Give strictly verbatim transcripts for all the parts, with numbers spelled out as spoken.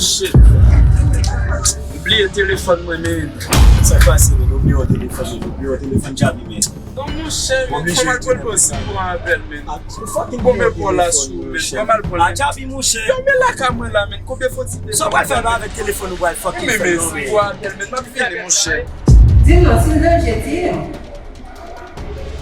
Shit. M bliye telefòn mwen, men. Sa k pase, men? Ou bliye yon telefòn, men. Ou bliye yon telefòn, Javi, men. Non, monchè, men. Fò m al pran l pou m pran apèl, men. Konbyen pran la sou, men? Fò m al pran l. Javi, monchè. Yo, men lakay mwen la, men. Konbyen fò ti. Sa w pral fè avèk telefòn ou pral fucking fè non, men. Pran apèl, men. M ap vini, monchè. Di m non, si l danje, di m.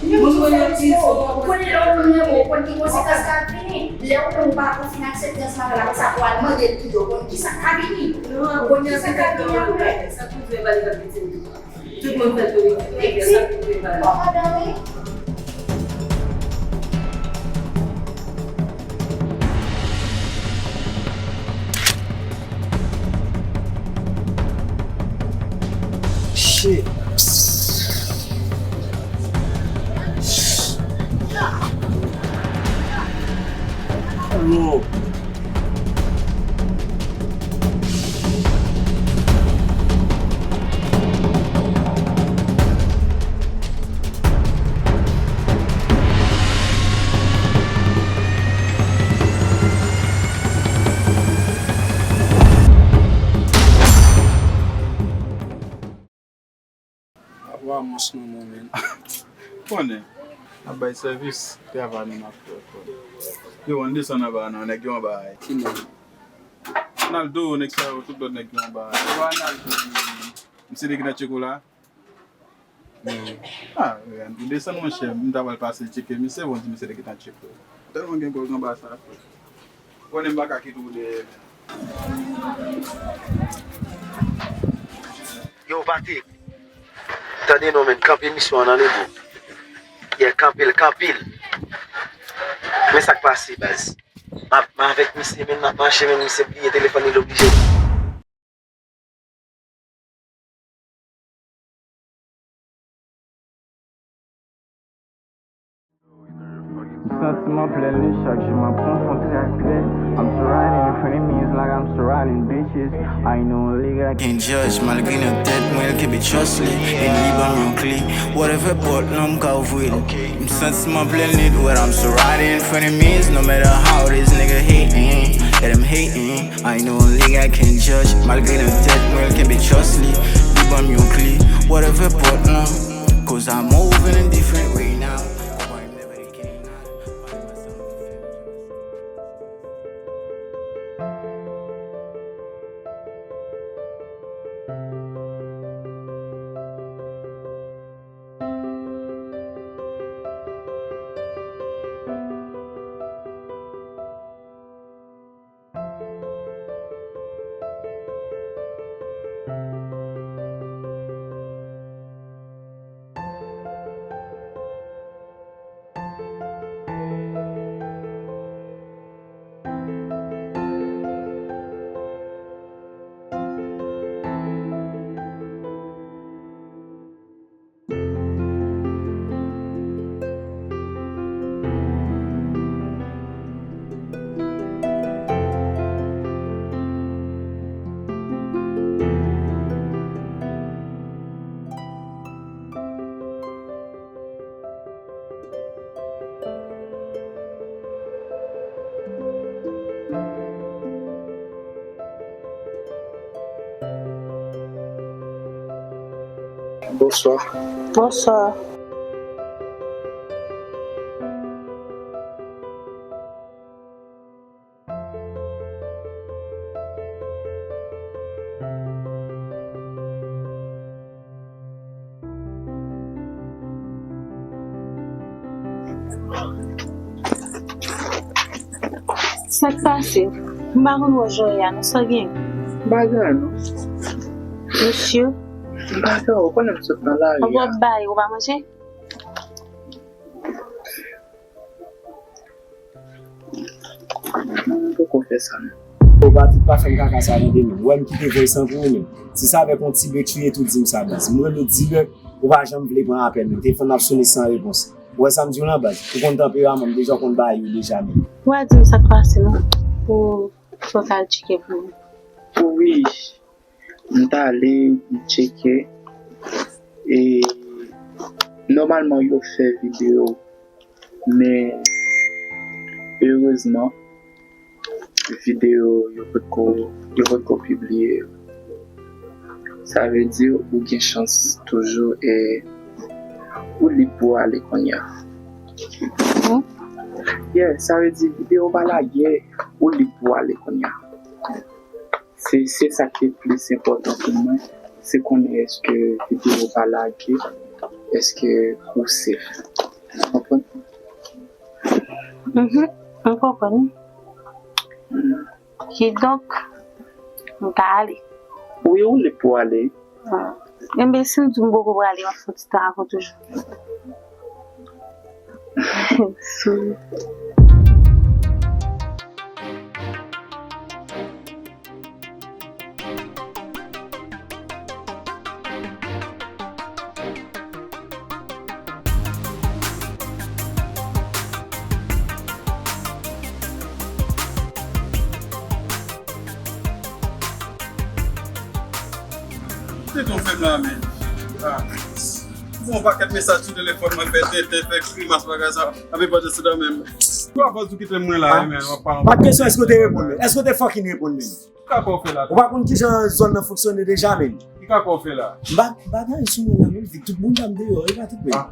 Moun konnen ti zo. Ou konnen lè w konn renmen, ou konn ki konsekans k ap vini. Lè ou menm ou pa konn fin aksepte ansanm avè l, apre sa pou al mande l kite w, ou konn kisa k ka vini. Ou konn kisa k ka vini apre. Sa tou dwe vale nan pitit. Tout moun fè tou li. Epi, sa tou dwe vale. Kòmandan, wi. Shit. Yo. Apa mons non, men. Konnen. N ap bay sèvis, travay nou n ap fè, frè. Yo, ann desann anba a non, nèg yo anba a. Ki nèg? Naldo, nèg sa yo, tout lòt nèg yo anba a. Yo, Naldo, misye te gentan tcheke w la? Ah, Ryan, ou desann, monchè, m ta pral pase l tcheke misye, bon, di misye te gentan tcheke w. Tèlman gen gòl anba sa, frè. Konnen m pa ka kite w dèyè. Yo, Patrick, tande non, men, kanpe misyon an nan men w. Yeah, kanpe l, kanpe l. Men sa k pase, baz. M ap, m avèk misye, men, m ap mache, men misye bliye telefòn li, l oblije. Santiman plen li, chak jou m ap konfwonte ak trèt. I'm surrounded in frenemies like I'm surrounding bitches. I know a nigga I can't judge. Malgre nan tèt mwen, l kenbe trust li. And li ban m yon kle. Whatever pòt lan m ka ouvri l. M santiman plen li, but I'm surrounded in frenemies. No matter how this nigga hating, yeah, dem hating. I know a nigga I can't judge. Malgre nan tèt mwen, l kenbe trust li. Li ban m yon kle. Whatever pòt lan. 'Cause I'm moving in different way now. Bonswa. Bonswa. Sa k pase? M pa konn wè w jan w ye a non, sa gen? M pa gen anyen non. Mesye. M pa gen anyen, ou konnen m sot nan lari a. Ou p ap bay, ou pa manje? M poko fè sa non. Ou pa, pa fè m kaka sa tande menm. Ou wè m kite voice lan pou ou menm. Si se avèk yon ti bèk ou ye tou, di m sa baz. M rele w dirèk, ou pa janm vle pran apèl menm. Telefòn nan ap sone san repons. Ou wè sa m di w lan baz? Ou konn tanperaman m, deja w konn bagay yo deja menm. Ou pa di m sa k pase non. Pou fò w t al tcheke pou mwen. Wi. M t ale, m tcheke. E Nòmalman, yo fè videyo, men erezman, videyo yo potko, yo potko pibliye yo. Sa vle di ou gen chans toujou e ou lib pou ale kounye a. Hmm? Yeah, sa vle di videyo pa lage, ou lib pou ale kounye a. Se, se sa ki plis enpòtan pou mwen, se konnen èske videyo pa lage, èske ou safe. Ou konprann? Mhm, m konprann. Mm. Kidonk, m ka ale. Wi, ou lib pou ale. Ah. Enben, si m di w m poko prale, m ap fè yon ti tan avè w toujou. Sou. Kite ton fè m la, men. Ah. Bon, pakèt mesaj sou telefòn mwen, fè tenten, fè grimas, bagay sa. Apre pandan se tan menm. Kwa fòs ou kite mwen la, men, w ap pale. Pa t kesyon èske w te reponn, men. Èske w te fucking reponn, men? Ki kaka w fè la? Ou pa konn kijan zòn nan fonksyone deja, men. Ki kaka w fè la? M pa, m pa gen anyen sou mwen la, men, Vic, tout bounda m deyò, e pa tout, men. Ah.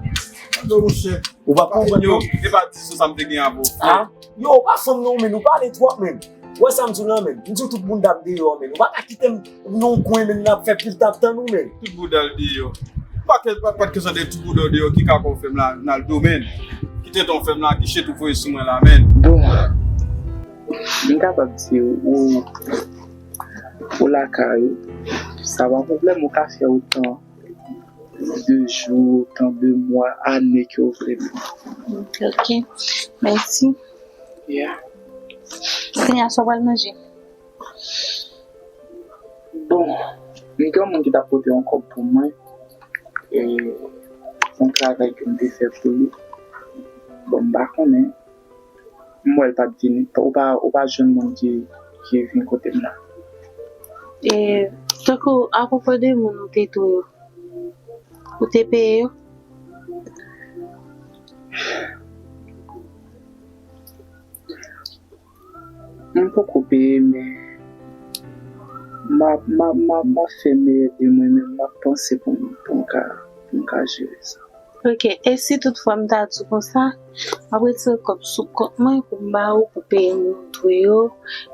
Alo, monchè. Ou pa konprann yo, yo? E pa di sou sa m te gen avè w. Ah? Yo, ou pa fanm non, men, ou pale twòp, men. Ou wè sa m di w lan, men. M di w tout bounda m deyò, men. Ou pa ka kite m nan yon kwen, men, n ap fè pil tap tann ou, men. Tout bounda l deyò. Pa ke, pa, pa t kesyon de tout bounda w deyò, ki kaka w fè m la, Naldo, men. Kite ton fè m la, ki chet ou voye sou mwen la, men. Bon. M kapab di ou, ou lakay ou, sa pa pwoblèm, ou ka fè otan de jou, otan de mwa, ane ke w vle. Ok, mèsi. Yeah. Kounye a, sa w pral manje? Bon, m gen yon moun ki t ap pote yon kòb pou mwen, e yon travay ke m te fè pou li. Bon, m pa konnen. M wè l pa t vini. Ou pa, ou pa jwenn moun ki, ki vin kote m nan. E, tankou apwopo de moun ou te tou yo, ou te peye yo? M poko peye, men m ap, m ap, m ap, m ap fè meyè de mwen, men m ap panse pou m, pou m ka, pou m ka jere sa. Ok, e si toutfwa m ta di w konsa, m ap retire kòb sou kont mwen pou m ba ou, pou peye moun ou dwe yo,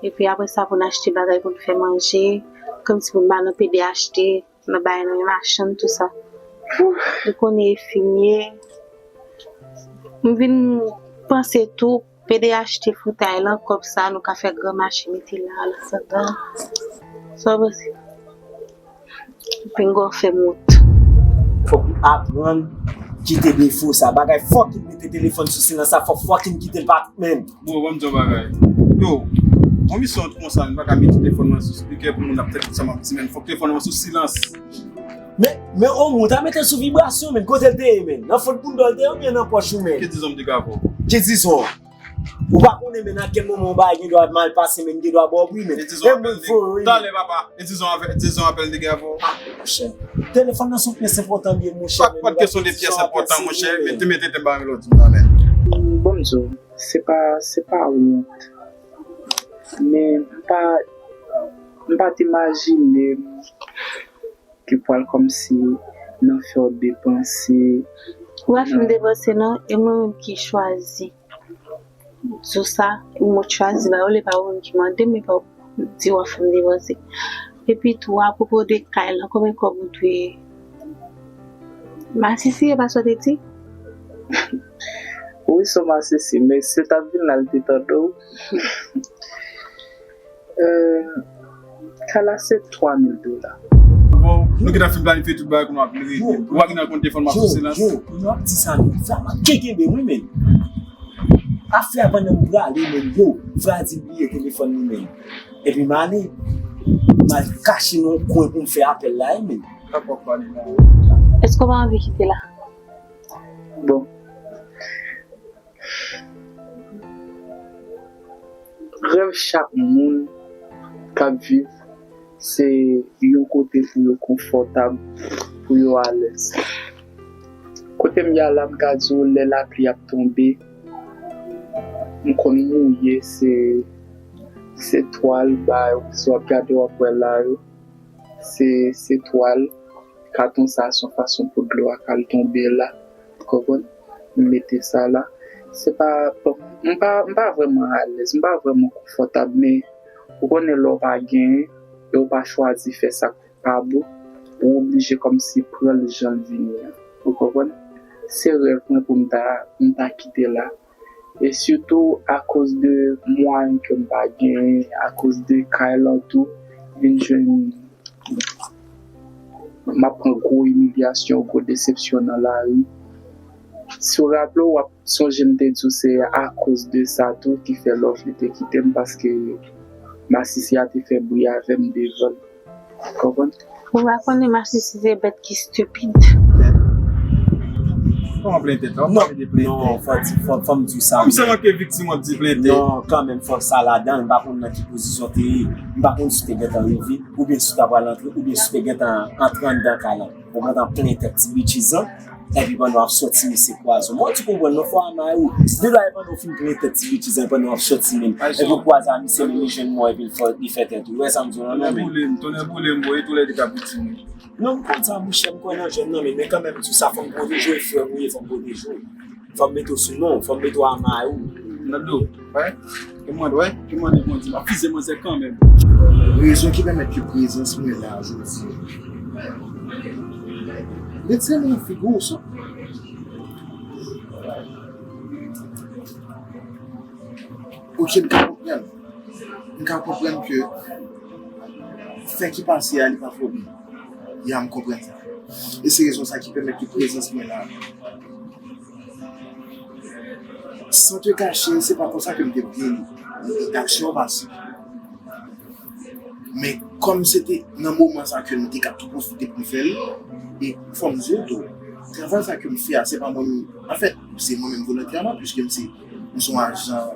epi apre sa pou n achte bagay pou n fè manje, kòmsi pou n ba nan pede achte, nan bay nan yon machann, tou sa. Ou konnen enfimye. M vin panse tou, pede achte fritay lan, kòb sa nou ka fè gran mache mete la, an atandan. Sa w panse? Pinga w fè m wont. Fòk ou aprann kite defo sa. Bagay fucking mete telefòn sou silans sa, fòk fucking kite l pa tout, men. Bon, ban m di w yon bagay. Yo, yon misyon konsa, m pa ka mete telefòn mwen sou spikè pou moun ap tande sa m ap di, men fòk telefòn mwen sou silans. Men, men, o, moun ta mete l sou vibrasyon, men. Kote l te ye, men? Nan fon bounda w l te ye oubyen nan pòch ou, men? Ki dizon m te ka ba w? Ki dizon? Ou pa konnen, men, nan kèl moman yon bagay gen dwa mal pase, men, gen dwa ba w bri, men. E dizon apèl li. Talè, papa. E dizon apèl, e dizon apèl li gen avè w. Ah, monchè. Telefòn nan se yon pyès enpòtan li ye, monchè. Pa, pa t kesyon de pyès enpòtan, monchè, men te mete tèt ba m lòt jou la, men. Bon, m di w, se pa, se pa wont. Men m pa, m pa t imajine m ki pral kòmsi nan fè w depanse. Ou pa fè m depanse non, e mwen menm ki chwazi di w sa, e mwen chwazi ba ou, li pa ou menm ki mande m, e pa ou di w ap fè m depanse. Epi tou, apwopo de kay lan, konbyen kòb ou dwe masisi, e pa sa w te di? Wi, se yon masisi, men si l t ap vin la, l te tande w. Euh, kay la se twa mil dola. Bon, nou gentan fin planifye tout bagay kounye a pou l rive. Ou pa gentan konn telefòn nan sou silans. Yo, yo, nou ap di sa, nou vrèman kenkenbe wi, men. Afè a pandan m prale, men, yo, frè a di l bliye telefòn li, men. Epi m ale, m al kache nan yon kwen pou m fè apèl la, wi, men. Èske w pa anvi kite la? Bon. Rèv chak moun k ap viv, se yon kote pou yo konfòtab, pou yo alèz. Kote m ye a la, m ka di w, lè lapli ap tonbe, m konn mouye, se, se twal, ba, si w ap gade, w ap wè la yo, se, se twal, katon sa, se yon fason pou dlo a k al tonbe la, ou konprann? M mete sa la. Se pa, bon, m pa, m pa vrèman alèz, m pa vrèman konfòtab, men ou konnen lè w pa genyen, e w pa chwazi fè sa k pa bon, ou oblije kòmsi pran l jan l vini an. Ou konprann? Se rèv mwen pou m ta, pou m ta kite la. E sitou akoz de mwayen ke m pa genyen, akoz de kay lan tou, vin jwenn m ap pran gwo imilyasyon, gwo desepsyon nan lari. Si w raple w, w ap sonje m te di w se akoz de sa tou ki fè lè w vle te kite m, paske masisi a te fè bri avè m devan l. Konprann? Ou pa konnen masisi se bèt ki stipid. Kòman plen tèt la? Non, non, fò di, fò, fò m di w sa. Kòm se mwen ki viktim, w ap di plen tèt. Non, kanmenm, fò sa ladan, m pa konn nan ki pozisyon w te ye. M pa konn si w te gentan rive, oubyen si w ta pral antre, oubyen si w te gentan antre anndan kay lan. Ou gentan plen tèt ti bitches an, epi pandan w ap sòti, misye kwaze w. Mwen, ou konprann, non, fò w amare w. De la, pandan w fin plen tèt ti bitches an, pandan w ap sòti menm, epi w kwaze a misye, li jwenn mò, epi l fè, li fè tèt ou. Ou wè sa m di w lan, non, men. Tonnè boule m, tonnè boule m, boy, tou lè de ka viktim. Non, m konn sa, monchè, m kwè nan jèn nan, men, men kanmenm, di w sa, fò m pwoteje w, e frè m ou ye, fò m pwoteje w. Fò m mete w sou non, fò m mete w amare w. Nando, wè, e mwen, wè, e mwen, e mwen, di m ap vize manzè kanmenm. Rezon ki pèmèt ke prezans mwen la jodi a. Retire men nan figi w, sa. Ok, m ka konprann. M ka konprann ke fè ki pase a, li pa fò byen. Ya, m konprann sa. E se rezon sa ki pèmèt ke prezans mwen la. San te kache, se pa konsa ke m te vle li. Aksyon an pase. Men kòm se te nan moman sa ke nou te ka tou pwofite pou n fè l, e fò m di w tou, travay sa ke m fè a, se pa mwen menm, anfèt, se mwen menm volontèman, piske m se, m se yon ajan,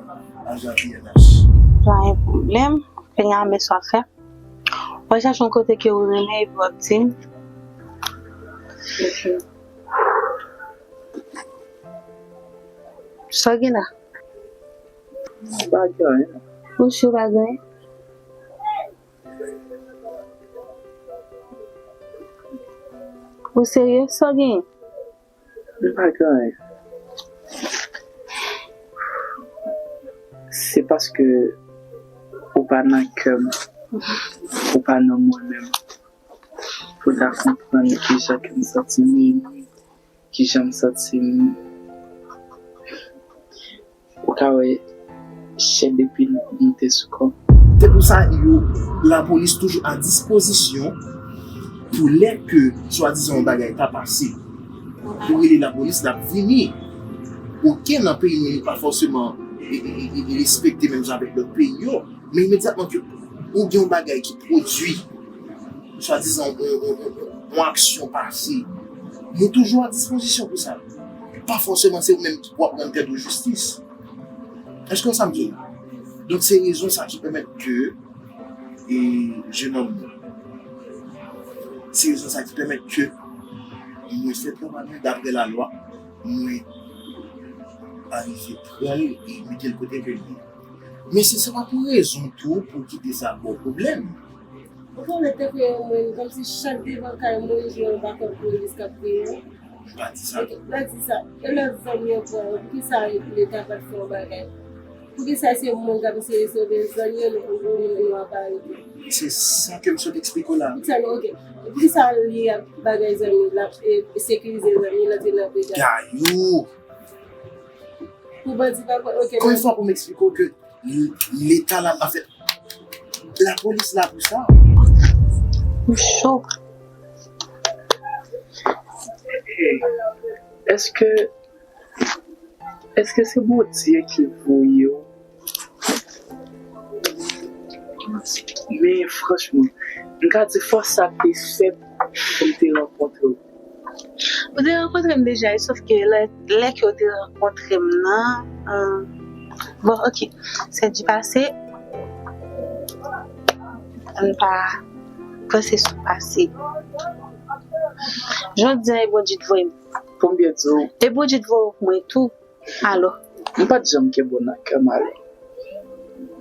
ajan P N H. Pa gen pwoblèm, kounye a men sa w ap fè. W al chache yon kote ke w renmen epi w ap di m. Sa w gen la? M pa gen anyen. Ou si w pa gen anyen? Ou serye? Sa w genyen? M pa gen anyen. Se paske ou pa nan kè m, ou pa nan mwen menm. Pou w ta konprann kijan ke m santi m, kijan m santi m. Ou ka wè chè depi l monte sou kò m. Se pou sa, yo, lapolis toujou a dispozisyon pou lè ke swadizan yon bagay ta pase. Ou rele lapolis, l ap vini. Oke, nan peyi nou, nou pa fòseman e, e, e, e, respekte menm jan avèk lòt peyi yo. Men imedyatman ke ou gen yon bagay ki pwodui, swadizan yon, yon, yon, yon, yon aksyon pase, nou toujou a dispozisyon pou sa. Pa fòseman se ou menm ki pou ap rann tèt ou jistis. Èske w sa m di w? Donk, se rezon sa ki pèmèt ke, e, jenòm, se rezon sa ki pèmèt ke mwen fè travay mwen daprè lalwa, mwen arive pran l e mete l kote ke l ye. Men se, se pa pou rezon tou pou kite sa ba w pwoblèm. Ou konnen tankou yon moun, kòmsi chak devan kay moun, gen yon bakòp polis k ap veye. M pa di sa. Ok, m pa di sa. E lè zanmi an pran yo, poukisa Leta pa t fè yon bagay? Poukisa se moun k ap eseye sove zanmi yo, nou, nou, nou, nou ap arete? Se sa ke m sot eksplike w la. Poukisa nou, ok. Poukisa li ap bagay zanmi, l ap, e, sekirize zanmi, l antre nan brigad? Gayou! Pou bandi pa pran, ok. Konbyen fwa pou m eksplike w ke L-, Leta la, anfèt, lapolis la pou sa. M cho. Èske, èske se Bondye ki voye w? Men franchman, m ka di fòs sa te fèt pou m te rankontre w. Ou te rankontre m deja, wi, sòf ke lè, lè ke w te rankontre m nan, euh, bon, ok, se di pase, ann pa panse sou pase. Jan w di a, e Bondye t voye m. Pou m byen di w. Epi w di t voye w pou mwen tou. Alò. M pa t janm kenbe w nan kè m, alò.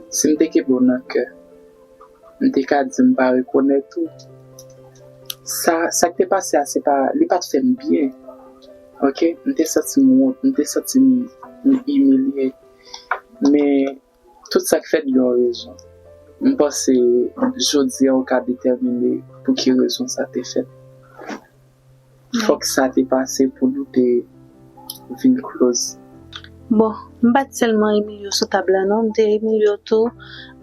Si m te kenbe w nan kè, m te ka di m pa rekonèt ou. Sa, sa k te pase a, se pa, li pa t fè m byen. Oke? M te santi m wont, m te santi m, m imilye. Men, tout sa k fèt gen yon rezon. M panse jodi a ou ka detèmine pou ki rezon sa te fèt. Fòk sa te pase pou nou te vin close. Bon, m pa t sèlman imilye w sou tab la non, m te imilye w tou.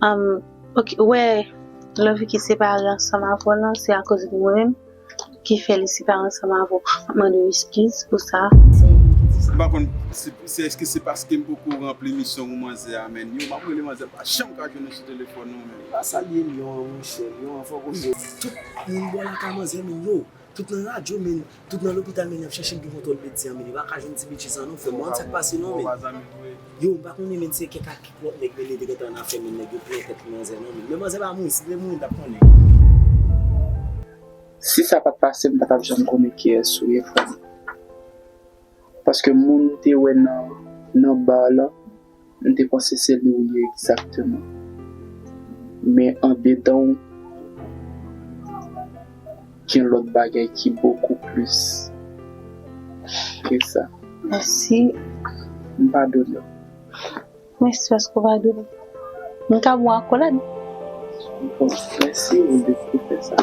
Um, ok, wè, lè Vicky separe ansanm avè w lan, se akoz de mwen menm ki fè li separe ansanm avè w. M ap mande w eskiz pou sa. M pa konn si, si èske se paske m poko ranpli misyon pou manzè a, men yo, m ap rele manzè, pa janm ka jwenn li sou telefòn non, men. Pa salye Lyon an, monchè, Lyon an fò koze. Tout moun bò lakay manzè, men yo. Tout nan radyo, men, tout nan lopital, men, y ap chèche l gen kontwòl medsen an, men, yo pa ka jwenn ti bitches an non, frè m. Ou konn sa k pase non, men. Yo, m pa konnen, men, se kèk ak lòt nèg, men, li te gentan nan afè, men, nèg yo plen tèt manzè non, men. Men manzè pa mouri, si l te mouri, m t ap konnen. Si sa pa t pase, m pa t ap janm konnen kiyès ou ye, frè m. Paske moun m te wè nan, nan bar lan, m te panse se li w ye egzakteman. Men andedan w, gen lòt bagay ki bokou plis ke sa. Mèsi. M padone w. Mèsi paske w padone m. M ka ba w akolad. Bon, mèsi, ou dwe fè sa.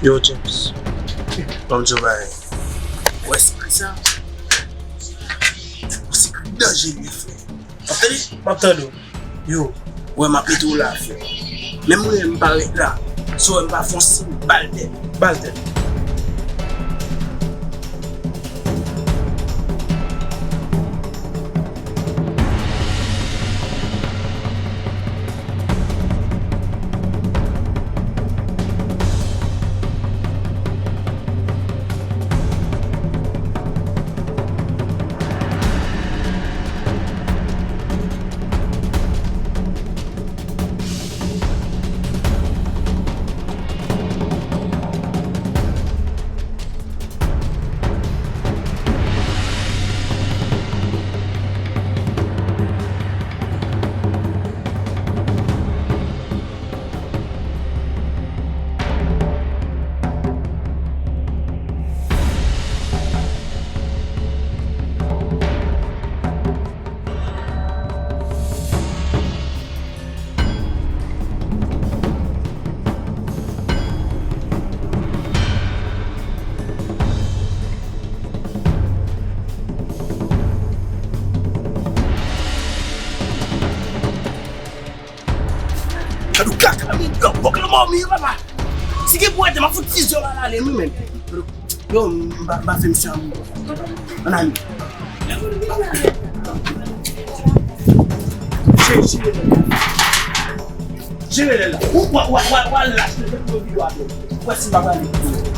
Yo, James. Ban m di w bagay. Ou wè espri sa? Ou se danje li ye, frè. W ap tande? M ap tande w. Yo, ou wè m ap mete w la, frè. Menm mwen, m pa ret la. Si w wè m pa fè yon siy, ba l tèt. Ba l tèt. Gad yon kaka, men, yon bòk lanmò, men, papa. Si gen pou ede, m ap fout fizye w al ale, wi, men. Yo, m pa, m pa fè misye anmou. Ann ale. Jere, jere lè la. Jere lè la. Ou, wa, wa, wa, wa, lach, lè pou yo vide w atè. Ou wè si m pa pale.